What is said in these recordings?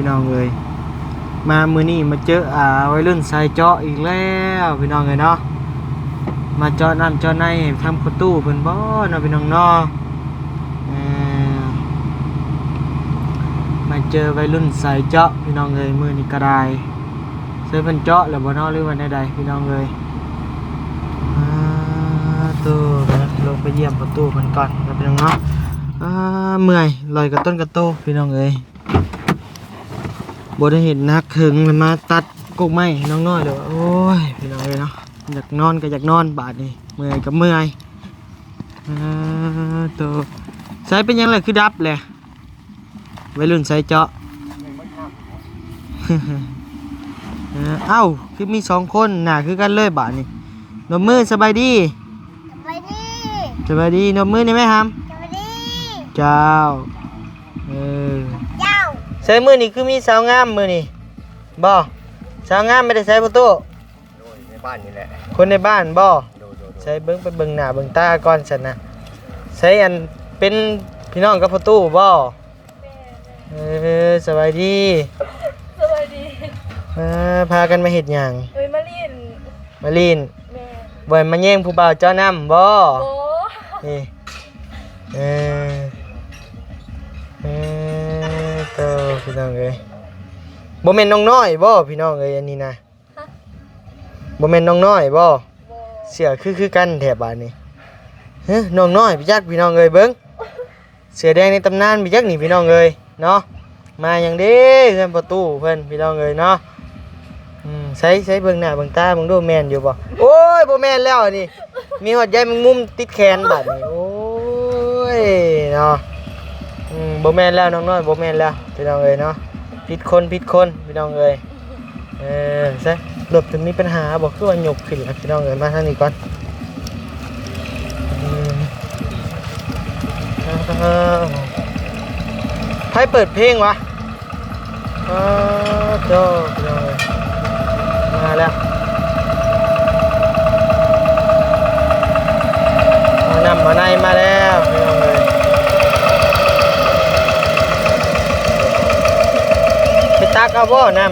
ພີ່ນ້ອງເອີຍ ມາມື້ນີ້ມາເຈີ ອ່າ ໄວລຸ້ນສາຍເຈາະອີກແລ້ວພີ່ນ້ອງເອີຍເນາະ. ມາເຈາະນ້ຳເຈາະໃນໃຫ້ທາງພໍ່ຕູ້ເພິ່ນບໍ່ເນາະພີ່ນ້ອງເນາະ. ເອີ ມາເຈີໄວລຸ້ນສາຍເຈາະພີ່ນ້ອງເອີຍ ມື້ນີ້ກໍໄດ້. ໃສ່ເພິ່ນເຈາະແລ້ວບໍ່ເນາະ ຫຼືວ່າແນວໃດພີ່ນ້ອງເອີຍ? ອ່າ ໂຕ ລົງໄປຢ້ຽມພໍ່ຕູ້ເພິ່ນກ່ອນເນາະພີ່ນ້ອງເນາະ. ອ່າ ເມື່ອຍ ລອຍກະຕົ້ນກະໂຕພີ່ນ້ອງເອີຍ. ບໍ່ໄດ້ເຮັດໜັກເຖິງ ແລ້ວມາຕັດກົກໄມ້ໃຫ້ນ້ອງນ້ອຍເລີຍ. ໂອ້ຍ ພີ່ນ້ອງເອີຍເນາະ ຢາກນອນກໍຢາກນອນບາດນີ້ ເມື່ອຍກໍເມື່ອຍ. ອ່າ ໂຕ ໃສ ເປັນຫຍັງລະ ຄືດັບແຫຼະ ໄວລຸ້ນສາຍເຈາະ? ເອີ ເອົ້າ ຄືມີສອງຄົນ ໜ້າຄືກັນເລີຍບາດນີ້. ນົບມື ສະບາຍດີ. ສະບາຍດີ ສະບາຍດີ ນົບມືແດ່ແມ່ຫຳ. ສະບາຍດີ ເຈົ້າ. ເອີ ເຈົ້າ. ໃສ ມື້ນີ້ຄືມີສາວງາມມື້ນີ້ບໍ່? ສາວງາມໄປແຕ່ໃສພໍ່ຕູ້? ໂດຍ ໃນບ້ານນີ້ແຫຼະ. ຄົນໃນບ້ານບໍ່? ໂດຍ ໂດຍ ໂດຍ. ໃສ ເບິ່ງ ໄປເບິ່ງໜ້າເບິ່ງຕາກ່ອນຊັ້ນນະ. ໃສ ອັນ ເປັນພີ່ນ້ອງກັບພໍ່ຕູ້ບໍ່? ແມ່ນ ແມ່ນ. ເອີ ສະບາຍດີ ສະບາຍດີ. ເອີ ພາກັນມາເຮັດຫຍັງ? ເອີຍ ມາຫຼິ້ນ ມາຫຼິ້ນ. ແມ່ນ. ບໍ່ແມ່ນມາແຍ່ງຜູ້ບ່າວເຈາະນ້ຳບໍ່? ບໍ່. ເອີ ເອີ ໂຕ ພີ່ນ້ອງເອີຍ ບໍ່ແມ່ນນ້ອງນ້ອຍບໍ່ພີ່ນ້ອງເອີຍ ອັນນີ້ນະ? ຮະ? ບໍ່ແມ່ນນ້ອງນ້ອຍບໍ່? ບໍ່. ເສື້ອຄື ຄືກັນແທ້ບາດນີ້. ຮະ ນ້ອງນ້ອຍໄປຈັກພີ່ນ້ອງເອີຍ ເບິ່ງ ເສື້ອແດງໃນຕຳນານໄປຈັກນີ້ພີ່ນ້ອງເອີຍເນາະ. ມາຫຍັງເດ້ເຮືອນພໍ່ຕູ້ເພິ່ນພີ່ນ້ອງເອີຍເນາະ. ອືມ ໃສ ໃສ ເບິ່ງໜ້າເບິ່ງຕາເບິ່ງດູ ແມ່ນຢູ່ບໍ່? ໂອ້ຍ ບໍ່ແມ່ນແລ້ວອັນນີ້ ມີຮອດໃຍແມງມຸມຕິດແຂນບາດນີ້. ໂອ້ຍເນາະ. ອືມ ບໍ່ແມ່ນແລ້ວນ້ອງນ້ອຍ ບໍ່ແມ່ນແລ້ວພີ່ນ້ອງເອີຍເນາະ. ຜິດຄົນ ຜິດຄົນພີ່ນ້ອງເອີຍ. ເອີ ໃສ ລົດເພິ່ນມີປັນຫາບໍ່? ຄືວ່າຍົກຂຶ້ນລະພີ່ນ້ອງເອີຍ. ມາທາງນີ້ກ່ອນ. ອືມ ອ້າວ ໃຜເປີດເພງວະ? ອ້າວ ໂທ້ ພີ່ນ້ອງເອີຍ ມາແລ້ວ. ເອົານ້ຳເອົາໃນມາແລ້ວພີ່ນ້ອງເອີຍ. ໄປຕັກເອົາບໍ່ນ້ຳ?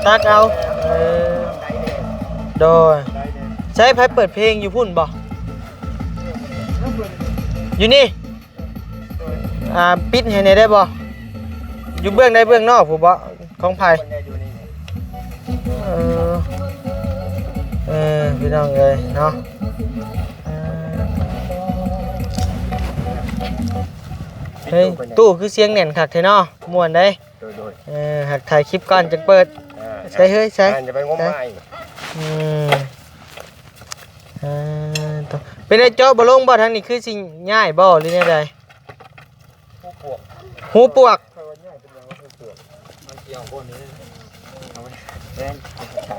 ຕັກເອົາ. ເອີ ໂດຍ. ໃສ ໃຜເປີດເພງຢູ່ພຸ້ນບໍ່? ຢູ່ນີ້. ອ່າ ປິດໃຫ້ແດ່ໄດ້ບໍ່? ຢູ່ເບື້ອງໃດເບື້ອງນອກພຸ້ນບໍ່? ຂອງໃຜ? ເອີ ເອີ ພີ່ນ້ອງເອີຍເນາະ. ເອີ ເຮີ້ຍ ຕູ້ຄືສຽງແໜ້ນຄັກແທ້ເນາະ. ມ່ວນເດ້. ໂດຍ ໂດຍ. ເອີ ຫາກຖ່າຍຄລິບກ່ອນຈັ່ງເປີດ. ເອີ ໃສ່ເຮີ້ຍ ໃສ່ ຢ່າໄປງົມໄມ້. ອືມ ເອີ ເປັນໄດ້ເຈາະບໍ່ລົງບໍ່? ທາງນີ້ຄືຊິຍ້າຍບໍ່ ຫຼືແນວໃດ? ຮູປວກ ຮູປວກ.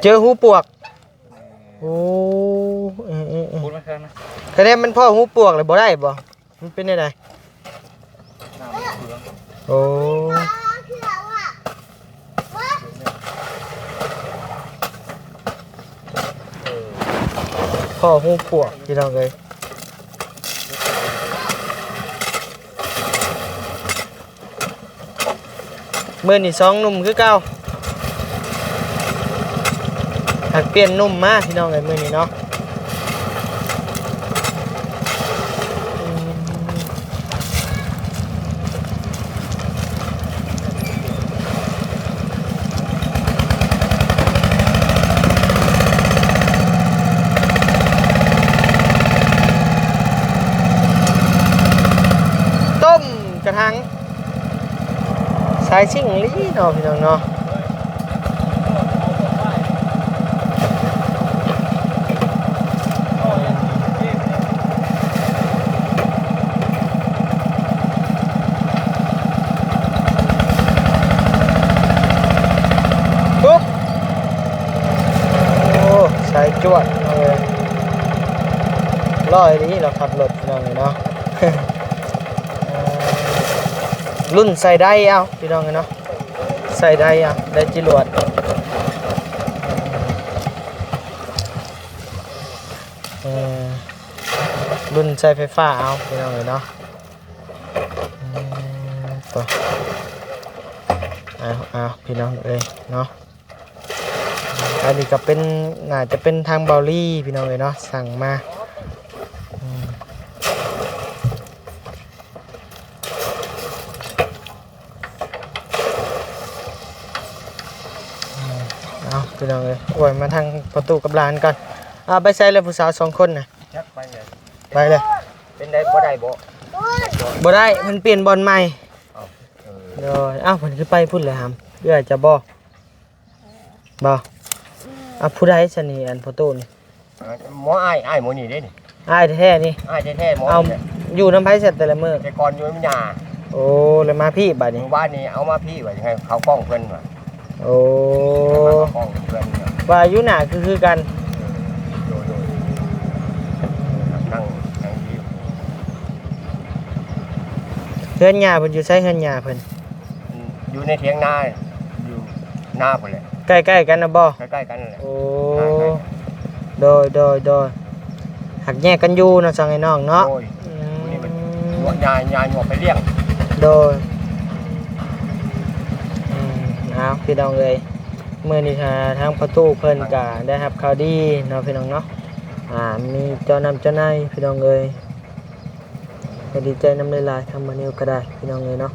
ເຈີຮູປວກ. ໂອ້ ເອີ ເອີ ເອີ ຂະແນນມັນພໍ້ຮູປວກແລ້ວບໍ່ໄດ້ບໍ່? ມັນເປັນແນວໃດ? ໂອ້ ພໍ້ຮູປວກ ພີ່ນ້ອງເອີຍ. ມື້ນີ້ສອງໜຸ່ມຄືເກົ່າ ຫາກປ່ຽນໜຸ່ມມາພີ່ນ້ອງເອີຍ ມື້ນີ້ເນາະ. ຕົ້ມກະທັງ ສາຍຊິງອີ່ຫຼີເນາະ ພີ່ນ້ອງເນາະ. ປຸບ ໂອ້ ສາຍຈວດເລີຍ ຫຼໍ່ອີ່ຫຼີ ລາວຂັບລົດ ພີ່ນ້ອງເອີຍເນາະ. ລຸ້ນໃສ່ໄດເອົາ ພີ່ນ້ອງເອີຍເນາະ ໃສ່ໄດເອົາ ໄດຈິລວດ. ເອີ ລຸ້ນໃສ່ໄຟຟ້າເອົາ ພີ່ນ້ອງເອີຍເນາະ. ອືມ ໂຕ ເອົາ ເອົາ ພີ່ນ້ອງເອີຍເນາະ ອັນນີ້ກໍເປັນ ໜ້າຈະເປັນທາງເບົາລີພີ່ນ້ອງເອີຍເນາະ ສັ່ງມາ ອືມ ເອົາ ພີ່ນ້ອງເອີຍ ໂອ້ຍ ມາທາງພໍ່ຕູ້ກັບຫຼານກ່ອນ ເອົາ ໄປໃສແລ້ວຜູ້ສາວສອງຄົນນະ? ຈັກໄປແລ້ວ ໄປແລ້ວ ເປັນໄດ ບໍ່ໄດ້ບໍ່? ບໍ່ໄດ້ ເພິ່ນປ່ຽນບ່ອນໃໝ່ ເອົ້າ ເອີ ໂດຍ ເອົ້າ ເພິ່ນຄືໄປພຸ້ນແລ້ວຫຳ ເອື້ອຍຈະບໍ່? ບໍ່ ອືມ ອ່ະ ຜູ້ໃດຊັ້ນນີ້ ອັນພໍ່ຕູ້ນີ້? ໝໍອ້າຍ ອ້າຍໝໍນີ້ເດ້ນີ້ ອ້າຍແທ້ໆນີ້ ອ້າຍແທ້ໆໝໍ ເອົາ ນີ້ແຫຼະ ຢູ່ນຳໃຜຊັ້ນແຕ່ລະມື້? ແຕ່ກ່ອນຢູ່ນຳຍ່າ ໂອ້ ແລ້ວມາພີ້ບາດນີ້ ມື້ວານນີ້ເອົາມາພີ້ວ່າຊິໃຫ້ເຂົ້າກ້ອງເພິ່ນວ່າ ໂອ້ ເຂົ້າກ້ອງເພິ່ນວ່າ ວ່າຢູ່ໜ້າຄື ຄືກັນ ເອີ ໂດຍໆ ນັ່ງ ນັ່ງຢູ່ ເຮືອນຍ່າເພິ່ນຢູ່ໃສ? ເຮືອນຍ່າເພິ່ນ ອືມ ຢູ່ໃນຖຽງນາ ຢູ່ນາພຸ້ນແຫຼະ ໃກ້ໆກັນນະບໍ່? ໃກ້ໆກັນນັ້ນແຫຼະ ໂອ້ ໃກ້ໆກັນ ໂດຍໆໆ ຫາກແຍກກັນຢູ່ເນາະ ສອງອ້າຍນ້ອງເນາະ ໂດຍ ອືມ ມື້ນີ້ເພິ່ນຍົວະ ຍ່າ ຍ່າຍົວະໄປລ້ຽງ ໂດຍ ອືມ ເອົາ ພີ່ນ້ອງເອີຍ ມື້ນີ້ທາງພໍ່ຕູ້ເພິ່ນກະໄດ້ຮັບຂ່າວດີເນາະ ພີ່ນ້ອງເນາະ ອ່າ ມີເຈົ້ານ້ຳເຈົ້າໃນ ພີ່ນ້ອງເອີຍ ກໍດີໃຈນຳຫຼາຍໆ ທາງບ່າວນິວກໍໄດ້ ພີ່ນ້ອງເອີຍເນາະ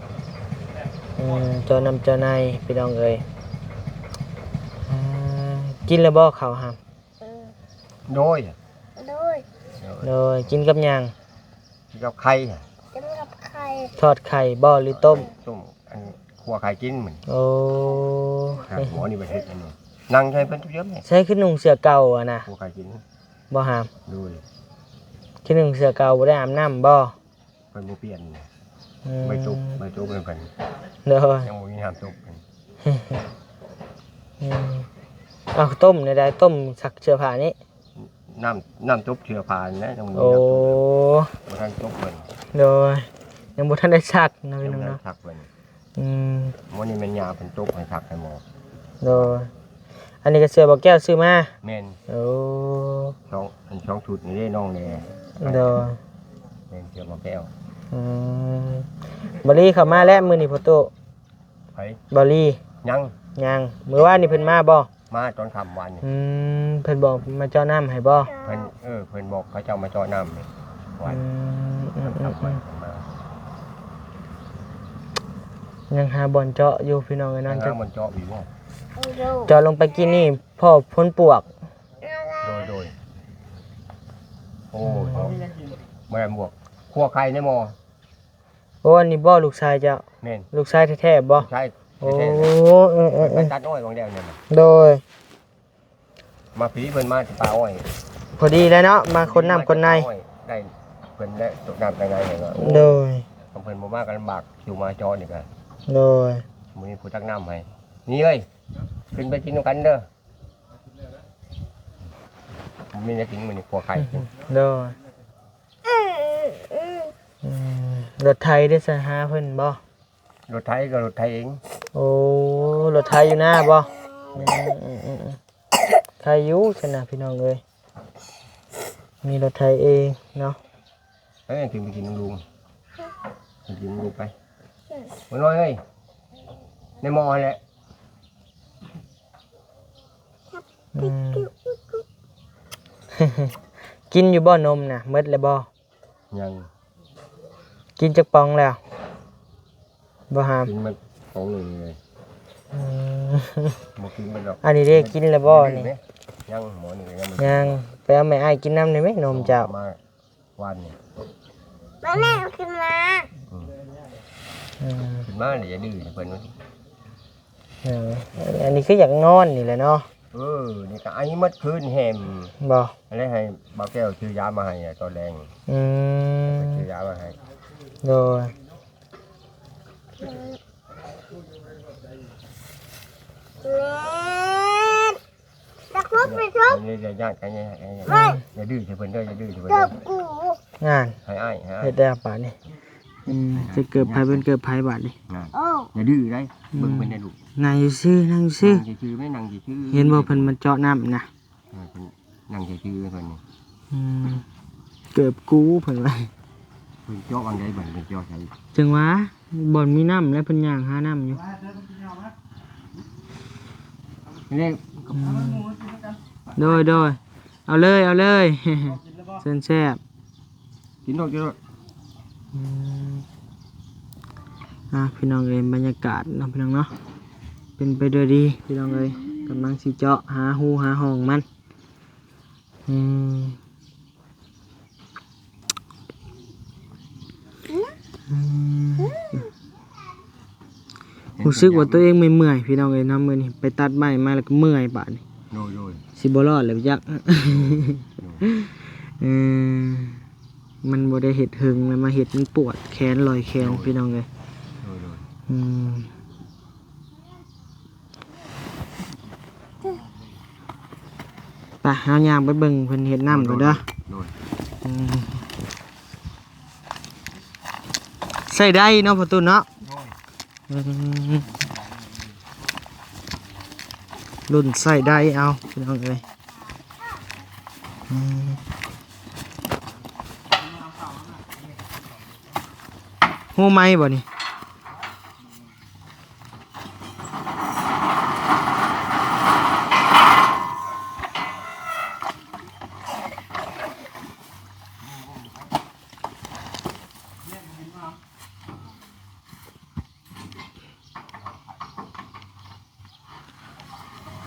ເອີ ເຈົ້ານ້ຳເຈົ້າໃນ ພີ່ນ້ອງເອີຍ ອ່າ ກິນແລ້ວບໍ່ເຂົ້າຫຳ? ເອີ ໂດຍ ໂດຍ ໂດຍ ກິນກັບຫຍັງ? ກິນກັບໄຂ່ ກິນກັບໄຂ່ ທອດໄຂ່ບໍ່ ຫຼືຕົ້ມ? ຕົ້ມ ອັນ ຂົ້ວໄຂ່ກິນມັນ ໂອ້ ຫາໝໍນີ້ໄປເຮັດອັນນີ້ ນັ່ງໃສ່ເພິ່ນທຸກເດືອນນີ້ ໃສ່ຄືນຸ່ງເສື້ອເກົ່າຫັ້ນນະ ຂົ້ວໄຂ່ກິນ ບໍ່ຫາມ ໂດຍ ຄືນຸ່ງເສື້ອເກົ່າ ບໍ່ໄດ້ອາບນ້ຳບໍ່? ເພິ່ນບໍ່ປ່ຽນ ອືມ ໄປຈົບ ໄປຈົບນຳກັນ ໂດຍ ຍັງບໍ່ມີນ້ຳຈົບກັນ ອືມ ເອົາ ຕົ້ມແນວໃດ? ຕົ້ມຊັກເສື້ອຜ້ານີ້ ນ້ຳ ນ້ຳຈົບເສື້ອຜ້ານີ້ແຫຼະ ຍັງບໍ່ມີ ໂອ້ ນ້ຳຈົບ ບໍ່ທັນຈົບເພິ່ນ ໂດຍ ຍັງບໍ່ທັນໄດ້ຊັກເນາະ ພີ່ນ້ອງເນາະ ຍັງບໍ່ທັນຊັກເພິ່ນ ອືມ ມື້ນີ້ແມ່ນຍ່າເພິ່ນຈົບໃຫ້ຊັກໃຫ້ໝໍ ໂດຍ ອັນນີ້ກໍເສື້ອບໍ່ແກ້ວຊື້ມາ ແມ່ນ ໂອ້ ສອງ ອັນສອງຊຸດນີ້ເດ້ນ້ອງແດ່ ໂດຍ ແມ່ນເສື້ອບໍ່ແກ້ວ ອືມ ບໍລີເຂົ້າມາແລ້ວມື້ນີ້ພໍ່ຕູ້ ໃຜ? ບໍລີ ຍັງ ຍັງ ມື້ວານນີ້ເພິ່ນມາບໍ່? ມາຕອນຄ່ຳວານນີ້ ອືມ ເພິ່ນບອກມາເຈາະນ້ຳໃຫ້ບໍ່? ເພິ່ນ ເອີ ເພິ່ນບອກເຂົາເຈົ້າມາເຈາະນ້ຳນີ້ ອືມ ອືມ ອືມ ຍັງຫາບ່ອນເຈາະຢູ່ພີ່ນ້ອງເອີຍເນາະ ຍັງຫາບ່ອນເຈາະຢູ່ບໍ່? ເຈາະລົງໄປກີ້ນີ້ພໍ້ຝົນປວກ ໂດຍ ໂດຍ ໂອ້ ບໍ່ໄດ້ບວກ ຂົ້ວໄຂ່ໃນໝໍ້ ໂອ້ ອັນນີ້ບໍ່ ລູກຊາຍເຈົ້າ? ແມ່ນ ລູກຊາຍແທ້ໆບໍ່? ລູກຊາຍແທ້ໆ ໂອ້ ເອີໆໆ ໄປຕັດອ້ອຍຫວ່າງແລ້ວນີ້ ໂດຍ ມາພີ້ເພິ່ນມາຈາກປ່າອ້ອຍ ພໍດີແລ້ວເນາະ ມາຄົນນ້ຳຄົນໃນ ໄດ້ເພິ່ນໄດ້ຕົກນ້ຳໃນໃນໃຫ້ວ່າ ໂດຍ ຄັນເພິ່ນບໍ່ມາກໍລຳບາກ ຊິມາເຈາະນີ້ກໍ ໂດຍ ບໍ່ມີຜູ້ຕັກນ້ຳໃຫ້ ນີ້ເອີຍ ຂຶ້ນໄປກິນນຳກັນເດີ ມີແນວກິນມື້ນີ້ ຂົ້ວໄຂ່ກິນ ໂດຍ ອືມ ລົດໄຖໄດ້ໃສ່ຫາເພິ່ນບໍ່? ລົດໄຖກໍລົດໄຖເອງ ໂອ້ ລົດໄຖຢູ່ນາບໍ່? ອືມ ອືມ ອືມ ອືມ ໄຄຢູ່ຊັ້ນນະ ພີ່ນ້ອງເອີຍ ມີລົດໄຖເອງເນາະ ເອີ ຈຶ່ງໄປກິນນຳລຸງ ໄປກິນນຳລຸງໄປ ບໍ່ນ້ອຍເອີຍ ໃນໝໍ້ຫັ້ນແຫຼະ ອືມ ກິນຢູ່ບໍ່ນົມນະ ໝົດແລ້ວບໍ່? ຍັງ ກິນຈັກປ່ອງແລ້ວ? ບໍ່ຫາມ ກິນໝົດປ່ອງໜຶ່ງເລີຍ ອືມ ບໍ່ກິນໝົດດອກ ອັນນີ້ເດ້ ກິນແລ້ວບໍ່ນີ້? ຍັງ ໝໍ້ໜຶ່ງຍັງບໍ່ກິນ ຍັງ ໄປເອົາແມ່ອ້າຍກິນນຳໄດ້ໄໝ ນົມເຈົ້າ ມາວານນີ້ ມາແມ່ຂຶ້ນມາ ອືມ ອືມ ຂຶ້ນມານີ້ຢ່າດື້ໃສ່ເພິ່ນ ເອີ ອັນນີ້ຄືຢາກນອນນີ້ແຫຼະເນາະ ເອີ ນີ້ກໍໄອໝົດຄືນແຮມ ບໍ່ ແລ້ວໃຫ້ບ່າວແກ້ວຊື້ຢາມາໃຫ້ຕອນແລງ ອືມ ໄປຊື້ຢາມາໃຫ້ ໂດຍ ແມ່ນ ຕັກລົງໄປເຖາະ ຢ່າ ຢ່າ ຢ່າ ຢ່າ ຢ່າ ຢ່າ ຢ່າດື້ໃສ່ເພິ່ນເດີ ຢ່າດື້ໃສ່ເພິ່ນເດີ ງານ ໃຫ້ອ້າຍ ໃຫ້ອ້າຍ ເຮັດແລ້ວບາດນີ້ ອືມ ຊິເກີບໃຜເປັນເກີບໃຜບາດນີ້ ງານ ໂອ້ ຢ່າດື້ໄດ໋ ອືມ ເບິ່ງເພິ່ນໄດ້ລູກ ນັ່ງຢູ່ຊື່ ນັ່ງຢູ່ຊື່ ນັ່ງຢູ່ຊື່ ແມ່ນນັ່ງຢູ່ຊື່ ເຫັນບໍ່ເພິ່ນມາເຈາະນ້ຳນະ ເອີ ເພິ່ນນັ່ງຊື່ໆ ເພິ່ນນີ້ ອືມ ເກີບກູເພິ່ນວ່າ ເພິ່ນເຈາະຫວ່າງໃດບັດນີ້ ເພິ່ນເຈາະໃສ ຈັ່ງຫວາ ບ່ອນມີນ້ຳ ແລະ ເພິ່ນຍ່າງຫານ້ຳຢູ່. ນີ້ ອືມ ໂດຍ ໂດຍ ເອົາເລີຍ ເອົາເລີຍ ເຊີນແຊບ. ກິນໂລດ ກິນໂລດ. ອືມ ອ່າ ພີ່ນ້ອງເອີຍ ບັນຍາກາດເນາະ ພີ່ນ້ອງເນາະ ເປັນໄປດ້ວຍດີ ພີ່ນ້ອງເອີຍ. ກຳລັງຊິເຈາະຫາຮູຫາຮ່ອງມັນ. ອືມ ອືມ ຮູ້ສຶກວ່າຕົວເອງເມື່ອຍໆ ພີ່ນ້ອງເອີຍເນາະ. ມື້ນີ້ໄປຕັດໄມ້ມາແລ້ວກໍເມື່ອຍບາດນີ້. ໂດຍ ໂດຍ ຊິບໍ່ລອດແລ້ວຈັກ. ໂດຍ ເອີ ມັນບໍ່ໄດ້ເຮັດເຖິງ ແລ້ວມາເຮັດມັນປວດແຂນ ລອຍແຂນ ໂດຍ ພີ່ນ້ອງເອີຍ. ໂດຍ ໂດຍ ອືມ ໄປ ເຮົາຍ່າງໄປເບິ່ງເພິ່ນເຮັດນ້ຳກ່ອນເດີ. ໂດຍ ໂດຍ ອືມ ໃຊ້ໄດ້ເນາະ ພໍ່ຕູ້ເນາະ. ໂດຍ ອືມ ລຸ້ນໃຊ້ໄດ້ເອົາ ພີ່ນ້ອງເອີຍ. ອືມ ຮູ້ໄໝບໍ່ນີ້?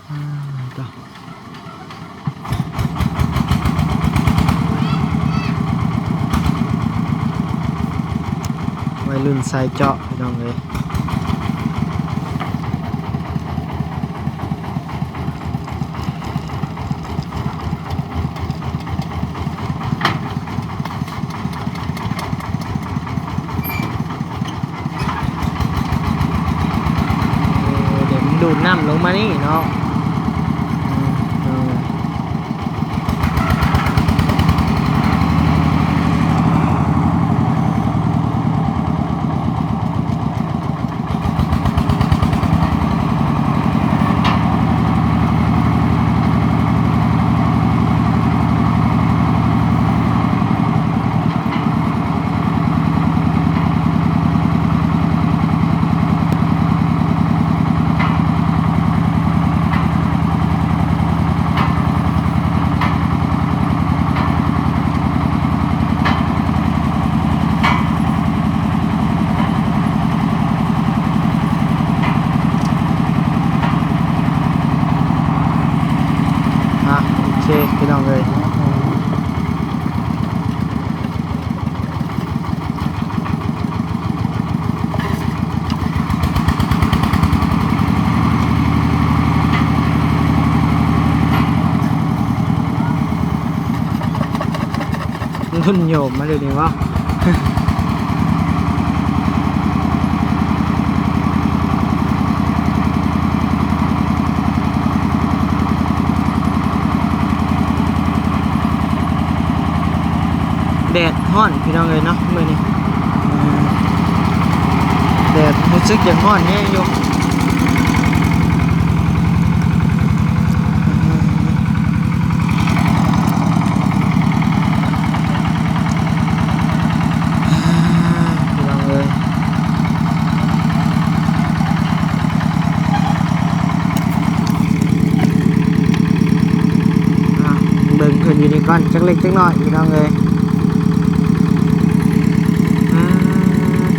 ອືມ ໄວລຸ້ນສາຍເຈາະ ພີ່ນ້ອງເອີຍ. ໂອ້ ດຽວມັນດູດນ້ຳລົງມານີ້ເນາະ. ອືມ ເອີ ອ່ະ ໂອເຄ ພີ່ນ້ອງເອີຍ. ລຸ້ນໂຍມມາເລີຍນີ້ເວົ້າ. ແດດຮ້ອນພີ່ນ້ອງເອີຍເນາະ ມື້ນີ້ ແດດຮູ້ສຶກຢາກຮ້ອນແຮງຢູ່. ພີ່ນ້ອງເອີຍ ອ່ະ ເບິ່ງເພິ່ນຢູ່ນີ້ກ່ອນ ຈັກເລັກຈັກນ້ອຍ ພີ່ນ້ອງເອີຍ. ອ່າ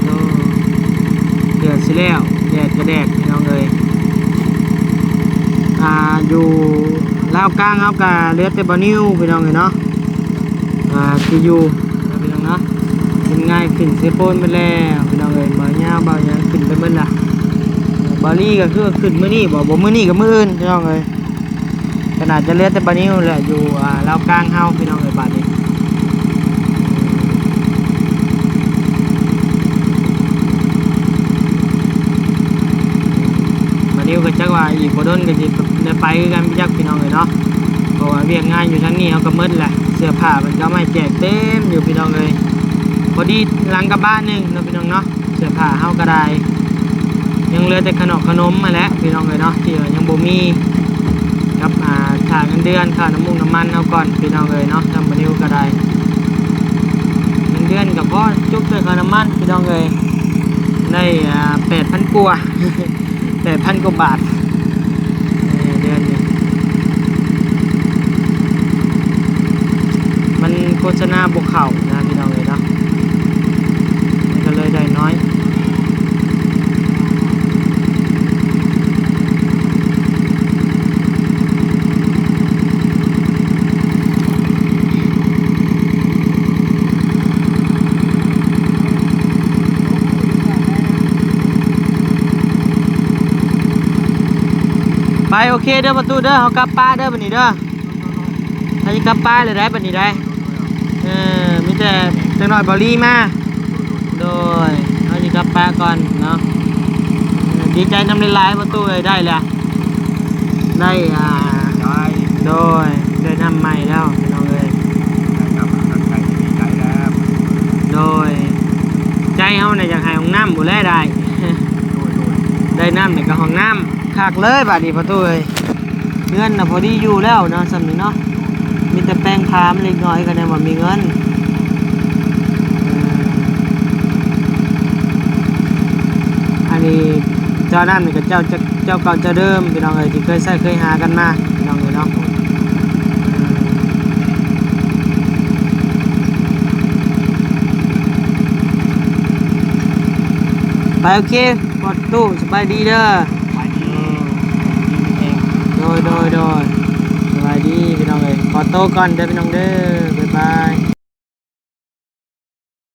ໂຕ ເກືອບຊິແລ້ວ ແດດກໍແດດ ພີ່ນ້ອງເອີຍ. ອ່າ ຢູ່ລາວກາງເຮົາກໍເຫຼືອແຕ່ບ່າວນິວ ພີ່ນ້ອງເອີຍເນາະ. ອ່າ ທີ່ຢູ່ເນາະ ພີ່ນ້ອງເນາະ ເປັນງານຂຶ້ນເຊໂປນໝົດແລ້ວ ພີ່ນ້ອງເອີຍ. ບ່າວຍາວ ບ່າວຫຍັງຂຶ້ນໄປໝົດລະ. ບ່າວລີກໍຄືວ່າຂຶ້ນມື້ນີ້ບໍ ບໍ່ ມື້ນີ້ກໍມື້ອື່ນ ພີ່ນ້ອງເອີຍ. ກໍໜ້າຈະເຫຼືອແຕ່ບ່າວນິວແຫຼະ ຢູ່ ອ່າ ລາວກາງເຮົາ ພີ່ນ້ອງເອີຍ ບາດນີ້. ບ່າວນິວກໍຈັກວ່າອີກບໍ່ດົນກໍຊິໄດ້ໄປຄືກັນ ບໍ່ຈັກ ພີ່ນ້ອງເອີຍເນາະ. ເພາະວ່າວຽກງານຢູ່ທາງນີ້ເຮົາກໍໝົດແຫຼະ ເສື້ອຜ້າເພິ່ນກໍເອົາມາໃຫ້ແຈກເຕັມຢູ່ ພີ່ນ້ອງເອີຍ. ພໍດີຫຼັງກະບະໜຶ່ງເນາະ ພີ່ນ້ອງເນາະ. ເສື້ອຜ້າເຮົາກໍໄດ້ ຍັງເຫຼືອແຕ່ຂະໜອກຂະໜົມຫັ້ນແຫຼະ ພີ່ນ້ອງເອີຍເນາະ ທີ່ວ່າຍັງບໍ່ມີ ກັບ ອ່າ ຄ່າເງິນເດືອນ ຄ່ານ້ຳມັນ ນ້ຳມັນເຮົາກ່ອນ ພີ່ນ້ອງເອີຍເນາະ. ທາງບ່າວນິວກໍໄດ້ ເງິນເດືອນກໍພໍຈຸບໃສ່ຄ່ານ້ຳມັນ ພີ່ນ້ອງເອີຍ. ໄດ້ ອ່າ ແປດພັນກວ່າ ແປດພັນກວ່າບາດ ເອີ ເດືອນນີ້ ມັນໂຄສະນາບໍ່ເຂົ້ານະ ພີ່ນ້ອງເອີຍເນາະ ມັນກໍເລີຍໄດ້ນ້ອຍ. ໄປ ໂອເຄເດີປະຕູເດີ ເຮົາກັບປ່າເດີບັດນີ້ເດີ ເຮົາຊິກັບປ່າແລ້ວໄດ໋ບັດນີ້ໄດ໋ ເອີ ມີແຕ່ຈັກໜ້ອຍເບົາລີມາ. ໂດຍ ເຮົາຊິກັບປະກ່ອນເນາະ ເອີ ດີໃຈນຳຫຼາຍໆ ປະຕູເອີຍ ໄດ້ແລ້ວ ໄດ້ ອ່າ ໄດ້ ໂດຍ ໄດ້ນ້ຳໃໝ່ແລ້ວ ພີ່ນ້ອງເອີຍ ໄດ້ນ້ຳໃໝ່ ດີໃຈແລ້ວ ໂດຍ ໃຈເຮົານະຢາກໃຫ້ຫ້ອງນ້ຳພຸ້ນແຫຼະໄດ້ ໂດຍ ໂດຍ ໄດ້ນ້ຳນີ້ກໍຫ້ອງນ້ຳ ຄັກເລີຍບາດນີ້ປະຕູເອີຍ ເຮືອນນະພໍດີຢູ່ແລ້ວເນາະ ຊ່ຳນີ້ເນາະ ມີແຕ່ແປງຜາມາເລັກນ້ອຍ ກໍຍັງວ່າມີເງິນ ເອີ ອັນນີ້ເຈົ້ານັ້ນກໍເຈົ້າ ເຈົ້າເກົ່າເຈົ້າເດີມ ພີ່ນ້ອງເອີຍ ທີ່ເຄີຍໃຊ້ເຄີຍຫາກັນມາ ພີ່ນ້ອງເອີຍເນາະ ເອີ ໄປ ໂອເຄ ປະຕູ ສະບາຍດີເດີ ສະບາຍດີ ໂດຍ ໂດຍ ໂດຍ ສະບາຍດີພີ່ນ້ອງເອີຍ ຂໍໂຕກ່ອນເດີພີ່ນ້ອງເດີ ບາຍບາຍ.